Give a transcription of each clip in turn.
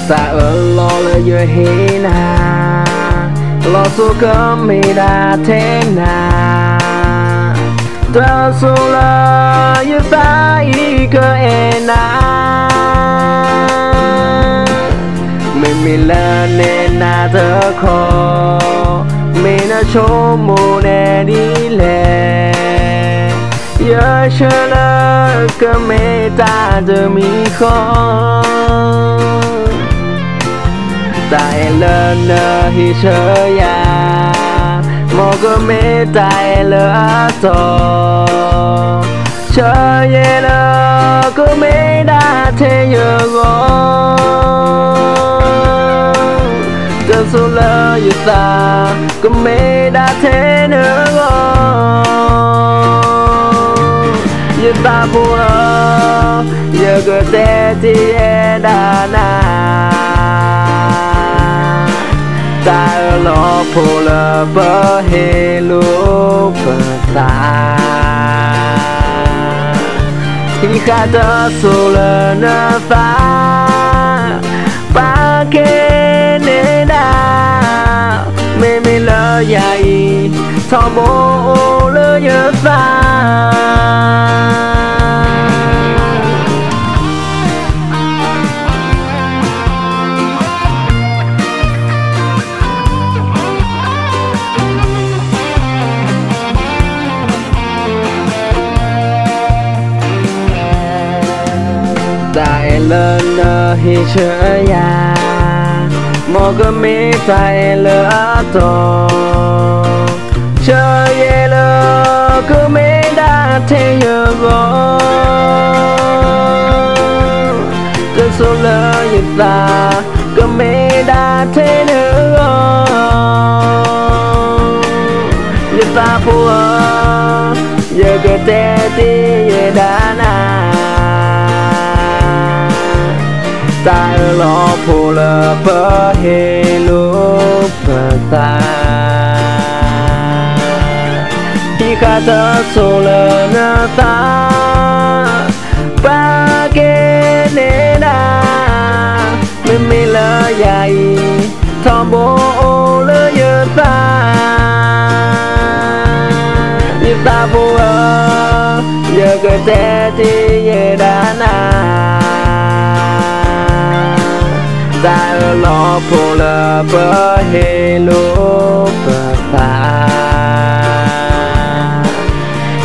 တၢ်အၢၣ်လီၤလၢယဟ့ၣ်နၤ, လီၤစိၤကမ့ၢ်ဒၣ်ထဲနၤ, တစိၤလၢယသးအံၤကအဲၣ်နၤ, မ့မ့ၢ်လၢနဲနၤတခီ, မ့ၢ်နဆိကမိၣ်နဲဒ်လဲၣ်, ယဆၢလၢကမ့ၢ်တၢ်တမံၤဃီ တၢ်အဲၣ်လၢနဟ့ၣ်ဆၢယၤ, မ်ကမ့ၢ်တၢ်အဲၣ်လၢအတီ, ဆၢယဲလၢကမ့ၢ်ဒၣ်ထဲယဂီၢ်, တစိၤလၢယသး, ကမ့ၢ်ဒၣ်ထဲနဂီၢ်, ယသးဖိဧၢ, ယကတဲတ့ၢ်ယဲဒၣ်နၤ, တၢ်အၢၣ်လီၤဖိလၢပဟ့ၣ်လိာ်ပသး, ဟံးဃာ်တစိၤလၢနသး, ပာ်ကဲနဲဒၣ်, မ့မ့ၢ်လၢယၤအံၤ, ထီဘိအိၣ်လၢယသး တၢ်အဲၣ်လၢနဟ့ၣ်ဆၢယၤ, မ်ကမ့ၢ်တၢ်အဲၣ်လၢအတီ, ဆၢယဲလၢကမ့ၢ်ဒၣ်ထဲယဂီၢ်, တစိၤလၢယသး, ကမ့ၢ်ဒၣ်ထဲနဂီၢ်, ယသးဖိဧၢ, ယကတဲတ့ၢ်ယဲဒၣ်နၤ, တၢ်အၢၣ်လီၤဖိလၢပဟ့ၣ်လိာ်ပသး, ဟံးဃာ်တစိၤလၢနသး, ပာ်ကဲနဲဒၣ်, မ့မ့ၢ်လၢယၤအံၤ, ထီဘိအိၣ်လၢယသး, ယသးဖိဧၢ, ယကတဲတ့ၢ်ယဲဒၣ်နၤ, တၢ်အၢၣ်လီၤဖိလၢပဟ့ၣ်လိာ်ပသး,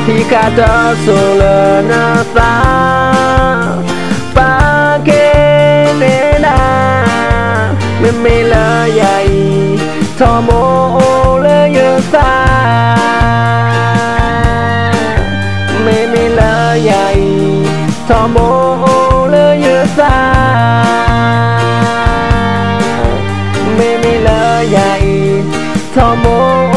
ဟံးဃာ်တစိၤလၢနသး, ပာ်ကဲနဲဒၣ်, မ့မ့ၢ်လၢယၤအံၤ, ထီဘိအိၣ်လၢယသး, မ့မ့ၢ်လၢယၤအံၤ, ထီဘိအိၣ်လၢယသး, မ့မ့ၢ်လၢယၤအံၤ, ထီဘိ